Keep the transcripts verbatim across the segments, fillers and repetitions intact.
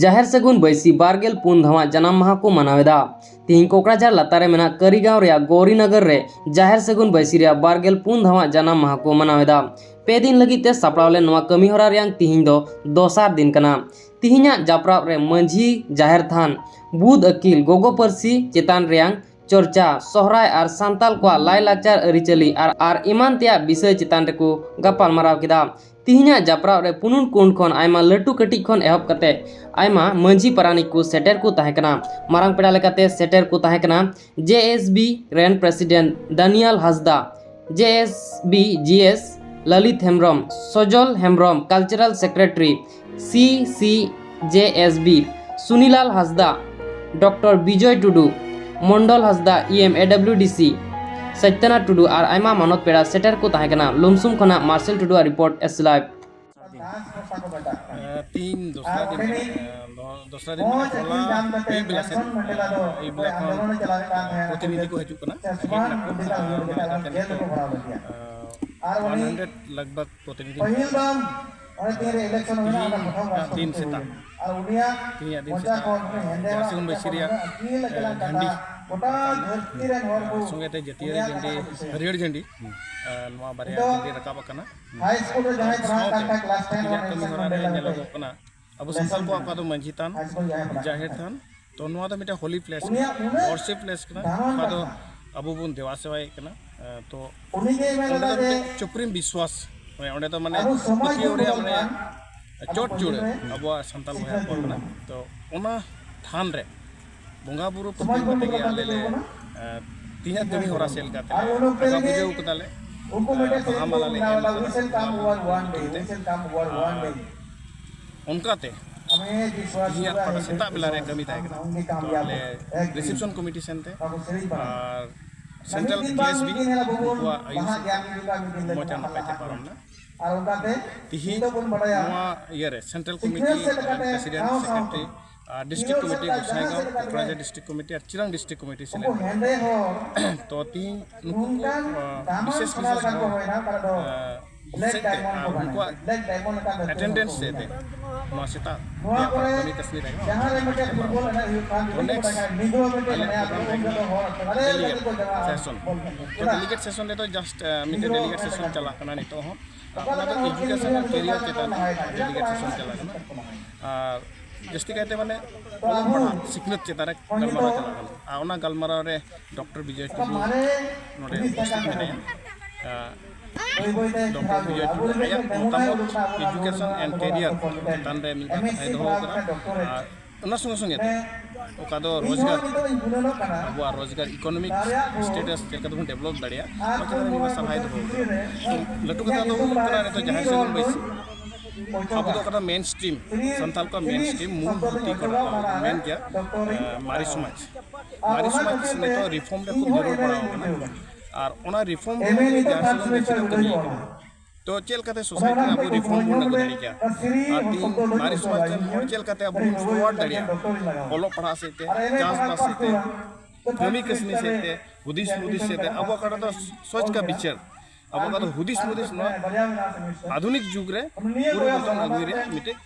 ᱡᱟᱦᱮᱨ ᱥᱟᱹᱜᱩᱱ ᱵᱟᱹᱭᱥᱤ ᱵᱟᱨ ᱜᱮᱞ ᱯᱩᱱ ᱫᱷᱟᱣᱟᱜ ᱡᱟᱱᱟᱢ ᱢᱟᱦᱟ ᱠᱚ ᱢᱟᱱᱟᱣ ᱮᱫᱟ᱾ ᱛᱤᱦᱤᱧ ᱠᱚᱠᱲᱟᱡᱷᱟᱲ ᱞᱟᱛᱟᱨ ᱨᱮ ᱢᱮᱱᱟᱜ ᱠᱟᱹᱨᱤᱜᱟᱸᱣ ᱨᱮᱭᱟᱜ ᱜᱳᱨᱤᱱᱚᱜᱚᱨ ᱨᱮ ᱡᱟᱦᱮᱨ ᱥᱟᱹᱜᱩᱱ ᱵᱟᱹᱭᱥᱤ ᱨᱮᱭᱟᱜ ᱵᱟᱨ ᱜᱮᱞ ᱯᱩᱱ ᱫᱷᱟᱣᱟᱜ ᱡᱟᱱᱟᱢ ᱢᱟᱦᱟ ᱠᱚ ᱢᱟᱱᱟᱣ ᱮᱫᱟ᱾ ᱯᱮ ᱫᱤᱱ ᱞᱟᱹᱜᱤᱫ ᱛᱮ ᱥᱟᱯᱲᱟᱣ ᱞᱮᱱ ᱱᱚᱣᱟ ᱠᱟᱹᱢᱤ ᱦᱚᱨᱟ ᱨᱮᱭᱟᱝ ᱛᱤᱦᱤᱧ ᱫᱚ ᱫᱚᱥᱟᱨ ᱫᱤᱱ ᱠᱟᱱᱟ᱾ ᱛᱤᱦᱤᱧᱟᱜ ᱡᱟᱯᱨᱟᱣ ᱨᱮ ᱢᱟᱹᱡᱷᱤ, ᱡᱟᱦᱮᱨ ᱛᱷᱟᱱ, ᱵᱩᱫ ᱟᱹᱠᱤᱞ, ᱜᱚᱜᱚ ᱯᱟᱹᱨᱥᱤ ᱪᱮᱛᱟᱱ ᱨᱮᱭᱟᱝ ᱪᱚᱨᱪᱟ, ᱥᱚᱦᱨᱟᱭ ᱟᱨ ᱥᱟᱱᱛᱟᱞ ᱠᱚᱣᱟᱜ ᱞᱟᱭᱼᱞᱟᱠᱪᱟᱨ ᱟᱹᱨᱤᱪᱟᱹᱞᱤ ᱟᱨ, ᱟᱨ ᱮᱢᱟᱱ ᱛᱮᱭᱟᱜ ᱵᱤᱥᱚᱭ ᱪᱮᱛᱟᱱ ᱨᱮᱠᱚ ᱜᱟᱯᱟᱞ ᱢᱟᱨᱟᱣ ᱠᱮᱫᱟ᱾ ᱛᱤᱦᱤᱧᱟᱜ ᱡᱟᱯᱨᱟᱣ ᱨᱮ ᱯᱩᱱᱩᱱ ᱠᱩᱱ ᱠᱷᱚᱱ ᱟᱭᱢᱟ ᱞᱟᱹᱴᱩ ᱠᱟᱹᱴᱤᱡ ᱠᱷᱚᱱ ᱮᱦᱚᱵ ᱠᱟᱛᱮ ᱟᱭᱢᱟ ᱢᱟᱹᱡᱷᱤ ᱯᱟᱨᱟᱱᱤᱠ ᱠᱚ ᱥᱮᱴᱮᱨ ᱠᱚ ᱛᱟᱦᱮᱸ ᱠᱟᱱᱟ᱾ ᱢᱟᱨᱟᱝ ᱯᱮᱲᱟ ᱞᱮᱠᱟᱛᱮ ᱥᱮᱴᱮᱨ ᱠᱚ ᱛᱟᱦᱮᱸ ᱠᱟᱱᱟ ᱡᱮ ᱮᱥ ᱵᱤ ᱨᱮᱱ president Daniel Hansda, J S B G S Lalit Hembrom, Sojol Hembrom, cultural secretary, C C J S B, Sunilal Hansda, doctor Bijoy Tudu, Mondol Hansda, E M A W D C, Satyanath Tudu ᱟᱨ ᱟᱭᱢᱟ ᱢᱟᱱᱚᱛ ᱯᱮᱲᱟ ᱥᱮᱴᱮᱨ ᱠᱚ ᱛᱟᱦᱮᱸ ᱠᱟᱱᱟ᱾ ᱞᱩᱢᱥᱩᱢ ᱠᱷᱚᱱᱟᱜ ᱢᱟᱨᱥᱮᱞ ᱴᱩᱰᱩᱣᱟᱜ ᱨᱤᱯᱳᱨᱴ, ᱮᱥ ᱞᱟᱭᱤᱵᱷ᱾ ᱛᱤᱦᱤᱧ ᱫᱚᱥᱨᱟ ᱫᱤᱱ ᱠᱟᱱᱟ᱾ ᱫᱚᱥᱨᱟ ᱫᱤᱱ ᱠᱟᱱᱟ᱾ ᱦᱚᱞᱟ ᱟᱹᱭᱩᱵ ᱵᱮᱞᱟ ᱥᱮᱫ, ᱟᱹᱭᱩᱵ ᱵᱮᱞᱟ ᱠᱷᱚᱱ ᱯᱨᱚᱛᱤᱱᱤᱫᱷᱤ ᱠᱚ ᱦᱤᱡᱩᱜ ᱠᱟᱱᱟ᱾ ᱦᱮᱡ ᱱᱟᱠᱚ, ᱚᱱᱟ ᱞᱮᱠᱟᱛᱮ ᱱᱤᱛᱚᱜ ᱚᱱ ᱦᱟᱱᱰᱨᱮᱰ ᱞᱟᱜᱽ ᱵᱷᱟᱜᱽ ᱯᱨᱚᱛᱤᱱᱤᱫᱷᱤ ᱠᱚ ᱦᱤᱡᱩᱜ ᱠᱟᱱᱟ᱾ ᱛᱤᱦᱤᱧᱟᱜ ᱫᱤᱱ ᱥᱮᱛᱟᱜ, ᱛᱤᱦᱤᱧᱟᱜ ᱫᱤᱱ ᱥᱮᱛᱟᱜ ᱡᱟᱦᱟᱸ ᱥᱤᱝ ᱵᱟᱹᱭᱥᱤ ᱨᱮᱭᱟᱜ ᱜᱷᱟᱺᱰᱤ ᱥᱚᱸᱜᱮ ᱛᱮ ᱡᱟᱹᱛᱤᱭᱟᱹᱨᱤ ᱡᱷᱟᱺᱰᱤ, ᱦᱟᱹᱨᱭᱟᱹᱲ ᱡᱷᱟᱺᱰᱤ, ᱱᱚᱣᱟ ᱵᱟᱨᱭᱟ ᱡᱷᱟᱺᱰᱤ ᱨᱟᱠᱟᱵ ᱟᱠᱟᱱᱟ᱾ ᱟᱨ ᱥᱟᱶᱛᱮ ᱛᱮᱦᱮᱧᱟᱜ ᱠᱟᱹᱢᱤ ᱦᱚᱨᱟ ᱨᱮ ᱧᱮᱞᱚᱜᱚᱜ ᱠᱟᱱᱟ, ᱟᱵᱚ ᱥᱟᱱᱛᱟᱲ ᱠᱚᱣᱟᱜ ᱚᱠᱟ ᱫᱚ ᱢᱟᱹᱡᱷᱤ ᱛᱷᱟᱱ, ᱡᱟᱦᱮᱨ ᱛᱷᱟᱱ, ᱛᱚ ᱱᱚᱣᱟ ᱫᱚ ᱢᱤᱫᱴᱮᱱ ᱦᱳᱞᱤ ᱯᱞᱮᱥ ᱠᱟᱱᱟ, ᱣᱟᱨᱥᱤᱯ ᱯᱞᱮᱥ ᱠᱟᱱᱟ, ᱚᱠᱟ ᱫᱚ ᱟᱵᱚ ᱵᱚᱱ ᱫᱮᱵᱟ ᱥᱮᱵᱟᱭᱮᱫ ᱠᱟᱱᱟ᱾ ᱛᱚ ᱚᱸᱰᱮ ᱫᱚ ᱢᱤᱫᱴᱮᱱ ᱪᱩᱯᱨᱤᱢ ᱵᱤᱥᱣᱟᱥ, ᱢᱟᱱᱮ ᱚᱸᱰᱮ ᱫᱚ ᱢᱟᱱᱮ ᱯᱟᱹᱛᱭᱟᱹᱣ ᱨᱮᱭᱟᱜ ᱢᱟᱱᱮ ᱪᱚᱴ ᱪᱩᱲᱟᱹ ᱟᱵᱚᱣᱟᱜ ᱥᱟᱱᱛᱟᱲ ᱵᱚᱭᱦᱟ ᱠᱚᱣᱟᱜ ᱠᱟᱱᱟ᱾ ᱛᱚ ᱚᱱᱟ ᱛᱷᱟᱱ ᱨᱮ ᱵᱚᱸᱜᱟ ᱵᱩᱨᱩ ᱯᱟᱹᱛᱭᱟᱹᱣ ᱠᱟᱛᱮ ᱜᱮ ᱟᱞᱮ ᱞᱮ, ᱮ, ᱛᱮᱦᱮᱧᱟᱜ ᱠᱟᱹᱢᱤ ᱦᱚᱨᱟ ᱥᱮᱫ ᱞᱮᱠᱟᱛᱮ ᱞᱮ ᱟᱸᱜᱟ ᱯᱩᱡᱟᱹᱣ ᱠᱟᱫᱟ ᱞᱮ, ᱮ, ᱵᱟᱦᱟ ᱢᱟᱞᱟ ᱞᱮ ᱮᱢ ᱠᱟᱫᱟ ᱵᱚᱸᱜᱟ ᱵᱩᱨᱩ ᱧᱩᱛᱩᱢ ᱛᱮ᱾ ᱟᱨ ᱚᱱᱠᱟᱛᱮ ᱛᱮᱦᱮᱧᱟᱜ ᱯᱟᱴᱟ ᱥᱮᱛᱟᱜ ᱵᱮᱞᱟ ᱨᱮ ᱠᱟᱹᱢᱤ ᱛᱟᱦᱮᱸ ᱠᱟᱱᱟ, ᱛᱚ ᱟᱞᱮ ᱨᱤᱥᱮᱯᱥᱚᱱ ᱠᱚᱢᱤᱴᱤ ᱥᱮᱱ ᱛᱮ ᱟᱨ ᱥᱮᱱᱴᱨᱟᱞ ᱡᱤ ᱮᱥ ᱵᱤ ᱩᱱᱠᱩᱣᱟᱜ ᱟᱹᱭᱩᱨ ᱥᱮᱫ ᱢᱚᱡᱽ ᱟᱨ ᱱᱟᱯᱟᱭ ᱛᱮ ᱯᱟᱨᱚᱢ ᱮᱱᱟ᱾ ᱛᱤᱦᱤᱧ ᱱᱚᱣᱟ ᱤᱭᱟᱹ ᱨᱮ ᱥᱮᱱᱴᱨᱟᱞ ᱠᱚᱢᱤᱴᱤ ᱨᱮᱱ ᱯᱨᱮᱥᱤᱰᱮᱱᱴ, ᱥᱮᱠᱨᱮᱴᱟᱨᱤ, ᱟᱨ ᱰᱤᱥᱴᱨᱤᱠᱴ ᱠᱚᱢᱤᱴᱤ, ᱜᱚᱸᱥᱟᱭᱜᱟᱸᱣ, ᱠᱚᱠᱨᱟᱡᱷᱟᱨ ᱰᱤᱥᱴᱨᱤᱠᱴ ᱠᱚᱢᱤᱴᱤ ᱟᱨ ᱪᱤᱨᱟᱝ ᱰᱤᱥᱴᱨᱤᱠᱴ ᱠᱚᱢᱤᱴᱤ ᱥᱮᱞᱮᱫ ᱢᱮᱱᱟᱜᱼᱟ᱾ ᱛᱚ ᱛᱤᱦᱤᱧ ᱱᱩᱠᱩ ᱠᱚ, ᱟᱸ, ᱵᱤᱥᱮᱥ ᱵᱤᱥᱮᱥ ᱦᱚᱲ, ᱟᱸ, ᱥᱮᱫ ᱛᱮ ᱟᱨ ᱩᱱᱠᱩᱣᱟᱜ ᱮᱴᱮᱱᱰᱮᱱᱥ ᱥᱮᱫ ᱛᱮ ᱱᱚᱣᱟ ᱥᱮᱛᱟᱜ ᱨᱮᱭᱟᱜ ᱠᱟᱹᱢᱤ ᱠᱟᱹᱥᱱᱤ ᱛᱟᱦᱮᱸ ᱠᱟᱱᱟ᱾ ᱛᱚ next ᱟᱞᱮ program ᱛᱟᱦᱮᱸ ᱠᱟᱱᱟ delegate session᱾ ᱛᱚ delegate session ᱨᱮᱫᱚ just ᱢᱤᱫᱴᱮᱱ delegate session ᱪᱟᱞᱟᱜ ᱠᱟᱱᱟ ᱱᱤᱛᱚᱜ ᱦᱚᱸ᱾ ᱟᱨ ᱚᱱᱟ ᱫᱚ education and career ᱪᱮᱛᱟᱱ ᱨᱮ delegate session ᱪᱟᱞᱟᱜ ᱠᱟᱱᱟ᱾ ᱟᱨ ᱡᱟᱹᱥᱛᱤ ᱠᱟᱭᱛᱮ ᱢᱟᱱᱮ ᱚᱞᱚᱜ ᱯᱟᱲᱦᱟᱜ ᱥᱤᱠᱷᱱᱟᱹᱛ ᱪᱮᱛᱟᱱ ᱨᱮ ᱜᱟᱞᱢᱟᱨᱟᱣ ᱪᱟᱞᱟᱜ ᱠᱟᱱᱟ᱾ ᱟᱨ ᱚᱱᱟ ᱜᱟᱞᱢᱟᱨᱟᱣ ᱨᱮ ᱰᱚᱠᱴᱚᱨ ᱵᱤᱡᱚᱭ ᱴᱩᱰᱩ ᱱᱚᱰᱮ ᱩᱯᱚᱥᱛᱷᱤᱛ ᱢᱮᱱᱟᱭᱟ᱾ ᱟᱨ ᱰᱚᱠᱴᱚᱨ ᱵᱤᱡᱚᱭ ᱴᱩᱰᱩ ᱟᱭᱟᱜ ᱢᱚᱛᱟᱢᱚᱛ education and career ᱪᱮᱛᱟᱱ ᱨᱮ ᱢᱤᱫ ᱵᱟᱨ ᱠᱟᱛᱷᱟᱭ ᱫᱚᱦᱚ ᱟᱠᱟᱫᱟ᱾ ᱟᱨ ᱚᱱᱟ ᱥᱚᱸᱜᱮ ᱥᱚᱸᱜᱮ ᱛᱮ ᱚᱠᱟ ᱫᱚ ᱨᱳᱡᱽᱜᱟᱨ, ᱟᱵᱚᱣᱟᱜ ᱨᱳᱡᱽᱜᱟᱨ economic status ᱪᱮᱫ ᱞᱮᱠᱟ ᱛᱮᱵᱚᱱ develop ᱫᱟᱲᱮᱭᱟᱜᱼᱟ, ᱚᱱᱟ ᱪᱮᱛᱟᱱ ᱨᱮ ᱢᱤᱫ ᱵᱟᱨ ᱥᱟᱞᱦᱟᱭ ᱫᱚᱦᱚ ᱟᱠᱟᱫᱟ᱾ ᱛᱚ ᱞᱟᱹᱴᱩ ᱠᱟᱛᱷᱟ ᱫᱚ ᱦᱩᱭᱩᱜ ᱠᱟᱱᱟ ᱱᱤᱛᱚᱜ ᱡᱟᱦᱟᱸᱭ ᱥᱮᱫ ᱵᱚᱱ ᱵᱟᱹᱭᱥᱤ, ᱟᱵᱚ ᱫᱚ ᱚᱠᱟ ᱫᱚ main stream, ᱥᱟᱱᱛᱟᱲ ᱠᱚᱣᱟᱜ main stream ᱢᱩᱞ ᱵᱷᱩᱛᱤ ᱚᱠᱟᱴᱟᱜ ᱢᱮᱱ ᱜᱮᱭᱟ, ᱢᱟᱨᱮ ᱥᱚᱢᱟᱡᱽ᱾ ᱢᱟᱨᱮ ᱥᱚᱢᱟᱡᱽ ᱱᱤᱛᱚᱜ reform ᱨᱮ ᱠᱷᱩᱵ ᱡᱟᱹᱨᱩᱲ ᱯᱟᱲᱟᱣ ᱟᱠᱟᱱᱟ᱾ ᱟᱨ ᱚᱱᱟ reform ᱨᱮ ᱡᱟᱦᱟᱸ ᱥᱮᱫ ᱵᱚᱱ ᱵᱟᱹᱭᱥᱤ ᱠᱟᱹᱢᱤ ᱠᱟᱱᱟ, ᱛᱚ ᱪᱮᱫ ᱞᱮᱠᱟᱛᱮ society ᱨᱮ ᱟᱵᱚ reform ᱵᱚᱱ ᱟᱹᱜᱩ ᱫᱟᱲᱮ ᱠᱮᱭᱟ? ᱟᱨ ᱛᱤᱦᱤᱧ ᱢᱟᱨᱮ ᱥᱚᱢᱟᱡᱽ ᱨᱮᱱ ᱦᱚᱲ ᱪᱮᱫ ᱞᱮᱠᱟᱛᱮ ᱟᱵᱚ ᱵᱚᱱ forward ᱫᱟᱲᱮᱭᱟᱜᱼᱟ? ᱚᱞᱚᱜ ᱯᱟᱲᱦᱟᱜ ᱥᱮᱫ ᱛᱮ, ᱪᱟᱥᱵᱟᱥ ᱥᱮᱫ ᱛᱮ, ᱠᱟᱹᱢᱤ ᱠᱟᱹᱥᱱᱤ ᱥᱮᱫ ᱛᱮ, ᱦᱩᱫᱤᱥ ᱦᱩᱫᱤᱥ ᱥᱮᱫ ᱛᱮ, ᱟᱵᱚ ᱚᱠᱟᱴᱟᱜ ᱫᱚ ᱥᱚᱪ ᱠᱟ ᱵᱤᱪᱟᱹᱨ, ᱟᱵᱚ ᱚᱠᱟ ᱫᱚ ᱦᱩᱫᱤᱥ ᱦᱩᱫᱤᱥ ᱱᱚᱣᱟ ᱟᱫᱷᱩᱱᱤᱠ ᱡᱩᱜᱽ ᱨᱮ ᱯᱚᱨᱤᱵᱚᱨᱛᱚᱱ ᱟᱹᱜᱩᱭ ᱨᱮᱭᱟᱜ ᱢᱤᱫᱴᱮᱡ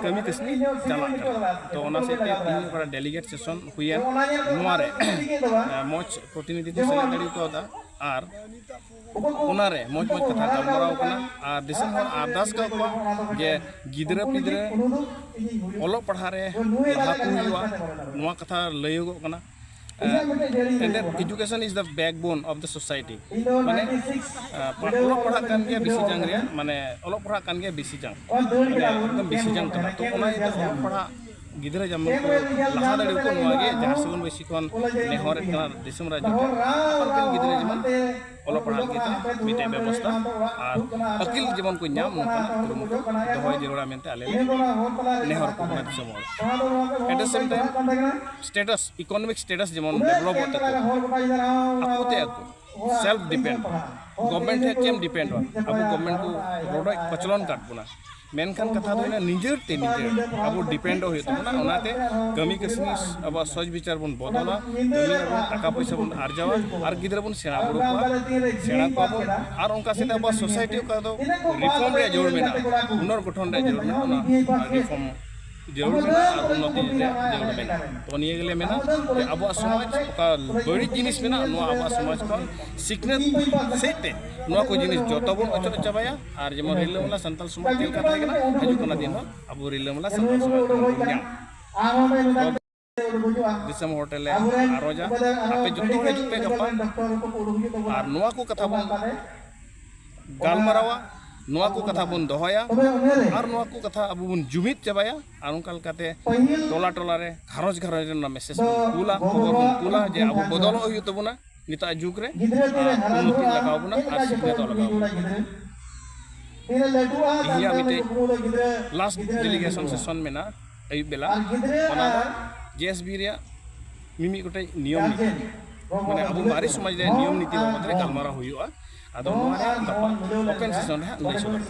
ᱠᱟᱹᱢᱤ ᱠᱟᱹᱥᱱᱤ ᱪᱟᱞᱟᱜ ᱠᱟᱱᱟ᱾ ᱛᱚ ᱚᱱᱟ ᱥᱮᱫ ᱛᱮ ᱛᱤᱦᱤᱧ ᱚᱠᱟᱴᱟᱜ delegate session ᱦᱩᱭᱮᱱ, ᱱᱚᱣᱟ ᱨᱮ ᱢᱚᱡᱽ ᱯᱨᱚᱛᱤᱱᱤᱫᱷᱤ ᱠᱚ ᱥᱮᱞᱮᱫ ᱫᱟᱲᱮ ᱠᱟᱣᱫᱟ᱾ ᱟᱨ ᱚᱱᱟᱨᱮ ᱢᱚᱡᱽ ᱢᱚᱡᱽ ᱠᱟᱛᱷᱟ ᱜᱟᱞᱢᱟᱨᱟᱣ ᱠᱟᱱᱟ᱾ ᱟᱨ ᱫᱤᱥᱚᱢ ᱦᱚᱲ ᱟᱨᱫᱟᱥ ᱠᱟᱜ ᱠᱚᱣᱟ ᱡᱮ ᱜᱤᱫᱽᱨᱟᱹ ᱯᱤᱫᱽᱨᱟᱹ ᱚᱞᱚᱜ ᱯᱟᱲᱦᱟᱜ ᱨᱮ ᱞᱟᱦᱟ ᱠᱚ ᱦᱩᱭᱩᱜᱼᱟ, ᱱᱚᱣᱟ ᱠᱟᱛᱷᱟ ᱞᱟᱹᱭᱚᱜᱚᱜ ᱠᱟᱱᱟ᱾ And education is the backbone of the society. ᱢᱟᱱᱮ ᱚᱞᱚᱜ ᱯᱟᱲᱦᱟᱜ ᱠᱟᱱ ᱜᱮᱭᱟ ᱵᱮᱥᱤ ᱡᱟᱝ ᱨᱮᱭᱟᱜ, ᱢᱟᱱᱮ ᱚᱞᱚᱜ ᱯᱟᱲᱦᱟᱜ ᱠᱟᱱ ᱜᱮᱭᱟ ᱵᱮᱥᱤ ᱡᱟᱝ, ᱢᱟᱱᱮ ᱮᱠᱫᱚᱢ ᱵᱮᱥᱤ ᱡᱟᱝ ᱠᱟᱱᱟ᱾ ᱛᱚ ᱚᱱᱟ ᱤᱭᱟᱹᱛᱮ ᱚᱞᱚᱜ ᱯᱟᱲᱦᱟᱜ ᱜᱤᱫᱽᱨᱟᱹ ᱡᱮᱢᱚᱱ ᱠᱚ ᱞᱟᱦᱟ ᱫᱟᱲᱮᱭᱟᱠᱚ, ᱱᱚᱣᱟ ᱜᱮ ᱡᱟᱦᱟᱸ ᱥᱮᱫ ᱵᱚᱱ ᱵᱮᱥᱤ ᱠᱷᱚᱱ ᱱᱮᱦᱚᱨᱮᱫ ᱠᱟᱱᱟ ᱫᱤᱥᱚᱢ ᱨᱟᱡᱽ ᱦᱚᱲ, ᱟᱯᱟᱱ ᱟᱹᱯᱤᱱ ᱜᱤᱫᱽᱨᱟᱹ ᱡᱮᱢᱚᱱ ᱚᱞᱚᱜ ᱯᱟᱲᱦᱟᱜ ᱞᱟᱹᱜᱤᱫ ᱛᱮ ᱢᱤᱫᱴᱮᱡ ᱵᱮᱵᱚᱥᱛᱷᱟ ᱟᱨ ᱟᱹᱠᱤᱞ ᱡᱮᱢᱚᱱ ᱠᱚ ᱧᱟᱢ, ᱱᱚᱝᱠᱟᱱᱟᱜ ᱠᱩᱨᱩᱢᱩᱴᱩ ᱫᱚᱦᱚᱭ ᱡᱟᱹᱨᱩᱲᱟ ᱢᱮᱱᱛᱮ ᱟᱞᱮ ᱞᱮ ᱱᱮᱦᱚᱨ ᱠᱚ ᱠᱟᱱᱟ ᱫᱤᱥᱚᱢ ᱦᱚᱲ᱾ At the same time, status, economic status ᱡᱮᱢᱚᱱ developᱚᱜ ᱛᱟᱠᱚ, ᱟᱠᱚ ᱛᱮ ᱟᱠᱚ᱾ self depend, government ᱴᱷᱮᱱ ᱪᱮᱫ ᱮᱢ dependᱚᱜᱼᱟ? ᱟᱵᱚ government ᱠᱚ ᱨᱚᱰᱚᱡ ᱠᱚᱪᱞᱚᱱ ᱠᱟᱫ ᱵᱚᱱᱟ᱾ ᱢᱮᱱᱠᱷᱟᱱ ᱠᱟᱛᱷᱟ ᱫᱚ ᱦᱩᱭᱱᱟ, ᱱᱤᱡᱮᱨ ᱛᱮ ᱱᱤᱡᱮᱨ ᱟᱵᱚ dependᱚᱜ ᱦᱩᱭᱩᱜ ᱛᱟᱵᱚᱱᱟ᱾ ᱚᱱᱟᱛᱮ ᱠᱟᱹᱢᱤ ᱠᱟᱹᱥᱱᱤ, ᱟᱵᱚᱣᱟᱜ ᱥᱚᱪ ᱵᱤᱪᱟᱨ ᱵᱚᱱ ᱵᱚᱫᱚᱞᱟ, ᱠᱟᱹᱢᱤ ᱟᱵᱚᱱ, ᱴᱟᱠᱟ ᱯᱚᱭᱥᱟ ᱵᱚᱱ ᱟᱨᱡᱟᱣᱟ ᱟᱨ ᱜᱤᱫᱽᱨᱟᱹ ᱵᱚᱱ ᱥᱮᱬᱟ ᱵᱩᱨᱩ ᱠᱚᱣᱟ, ᱥᱮᱬᱟ ᱠᱚᱣᱟ ᱵᱚᱱ᱾ ᱟᱨ ᱚᱱᱠᱟ ᱥᱮᱫ ᱟᱵᱚᱣᱟᱜ society ᱚᱠᱟ ᱫᱚ reform ᱨᱮᱭᱟᱜ ᱡᱟᱹᱨᱩᱲ ᱢᱮᱱᱟᱜᱼᱟ, ᱯᱩᱱᱚᱨᱜᱚᱴᱷᱚᱱ ᱨᱮᱭᱟᱜ ᱡᱟᱹᱨᱩᱲ ᱢᱮᱱᱟᱜᱼᱟ, ᱚᱱᱟ reform ᱡᱟᱹᱨᱩᱲ ᱢᱮᱱᱟᱜᱼᱟ ᱟᱨ ᱩᱱᱱᱚᱛᱤ ᱨᱮᱭᱟᱜ ᱡᱟᱹᱨᱩᱲ ᱢᱮᱱᱟᱜᱼᱟ᱾ ᱛᱚ ᱱᱤᱭᱟᱹ ᱜᱮᱞᱮ ᱢᱮᱱᱟ ᱡᱮ ᱟᱵᱚᱣᱟᱜ ᱥᱚᱢᱟᱡᱽ ᱚᱠᱟ ᱵᱟᱹᱲᱤᱡ ᱡᱤᱱᱤᱥ ᱢᱮᱱᱟᱜᱼᱟ, ᱱᱚᱣᱟ ᱟᱵᱚᱣᱟᱜ ᱥᱚᱢᱟᱡᱽ ᱠᱷᱚᱱ ᱥᱤᱠᱷᱱᱟᱹᱛ ᱥᱮᱫ ᱛᱮ ᱱᱚᱣᱟ ᱠᱚ ᱡᱤᱱᱤᱥ ᱡᱚᱛᱚ ᱵᱚᱱ ᱚᱪᱚᱜ ᱪᱟᱵᱟᱭᱟ᱾ ᱟᱨ ᱡᱮᱢᱚᱱ ᱨᱤᱞᱟᱹᱢᱟᱞᱟ ᱥᱟᱱᱛᱟᱞ ᱥᱚᱢᱟᱡᱽ ᱪᱮᱫ ᱞᱮᱠᱟ ᱛᱟᱦᱮᱸ ᱠᱟᱱᱟ, ᱦᱤᱡᱩᱜ ᱠᱟᱱᱟ ᱫᱤᱱ ᱦᱚᱸ ᱟᱵᱚ ᱨᱤᱞᱟᱹᱢᱟᱞᱟ ᱥᱟᱱᱛᱟᱞ ᱥᱚᱢᱟᱡᱽ ᱵᱚᱱ ᱧᱟᱢ᱾ ᱫᱤᱥᱚᱢ ᱦᱚᱲ ᱴᱷᱮᱱ ᱞᱮ ᱟᱨᱚᱡᱟ, ᱟᱯᱮ ᱡᱚᱛᱚ ᱦᱚᱲ ᱦᱤᱡᱩᱜ ᱯᱮ ᱜᱟᱯᱟ᱾ ᱟᱨ ᱱᱚᱣᱟ ᱠᱚ ᱠᱟᱛᱷᱟ ᱵᱚᱱ ᱜᱟᱞᱢᱟᱨᱟᱣᱟ, ᱱᱚᱣᱟ ᱠᱚ ᱠᱟᱛᱷᱟ ᱵᱚᱱ ᱫᱚᱦᱚᱭᱟ, ᱟᱨ ᱱᱚᱣᱟ ᱠᱚ ᱠᱟᱛᱷᱟ ᱟᱵᱚ ᱵᱚᱱ ᱡᱩᱢᱤᱫ ᱪᱟᱵᱟᱭᱟ᱾ ᱟᱨ ᱚᱱᱠᱟ ᱞᱮᱠᱟᱛᱮ ᱴᱚᱞᱟ ᱴᱚᱞᱟ ᱨᱮ, ᱜᱷᱟᱨᱚᱸᱡᱽ ᱜᱷᱟᱨᱚᱸᱡᱽ ᱨᱮ ᱚᱱᱟ message ᱵᱚᱱ ᱠᱩᱞᱟ, ᱠᱷᱚᱵᱚᱨ ᱵᱚᱱ ᱠᱩᱞᱟ ᱡᱮ ᱟᱵᱚ ᱵᱚᱫᱚᱞᱚᱜ ᱦᱩᱭᱩᱜ ᱛᱟᱵᱚᱱᱟ ᱱᱤᱛᱚᱜ ᱡᱩᱜᱽ ᱨᱮ᱾ ᱟᱨ ᱩᱱᱱᱚᱛᱤ ᱞᱟᱜᱟᱣ ᱵᱚᱱᱟ ᱟᱨ ᱥᱤᱠᱷᱱᱟᱹᱛᱚᱜ ᱞᱟᱜᱟᱣ ᱵᱚᱱᱟ᱾ ᱛᱮᱦᱮᱧᱟᱜ ᱢᱤᱫᱴᱮᱡ last delegation session ᱢᱮᱱᱟᱜᱼᱟ ᱟᱹᱭᱩᱵ ᱵᱮᱞᱟ, ᱚᱱᱟ ᱫᱚ JSB ᱨᱮᱭᱟᱜ ᱢᱤᱢᱤᱫ ᱜᱚᱴᱮᱡ ᱱᱤᱭᱚᱢ ᱱᱤᱛᱤ, ᱢᱟᱱᱮ ᱟᱵᱚ ᱢᱟᱨᱮ ᱥᱚᱢᱟᱡᱽ ᱨᱮᱭᱟᱜ ᱱᱤᱭᱚᱢ ᱱᱤᱛᱤ ᱵᱟᱵᱚᱫ ᱨᱮ ᱜᱟᱞᱢᱟᱨᱟᱣ ᱦᱩᱭᱩᱜᱼᱟ᱾ ᱟᱫᱚ ᱱᱚᱣᱟ ᱨᱮᱭᱟᱜ ᱜᱟᱯᱟ open session ᱨᱮ ᱦᱟᱸᱜ ᱞᱟᱹᱭ ᱥᱚᱫᱚᱨ᱾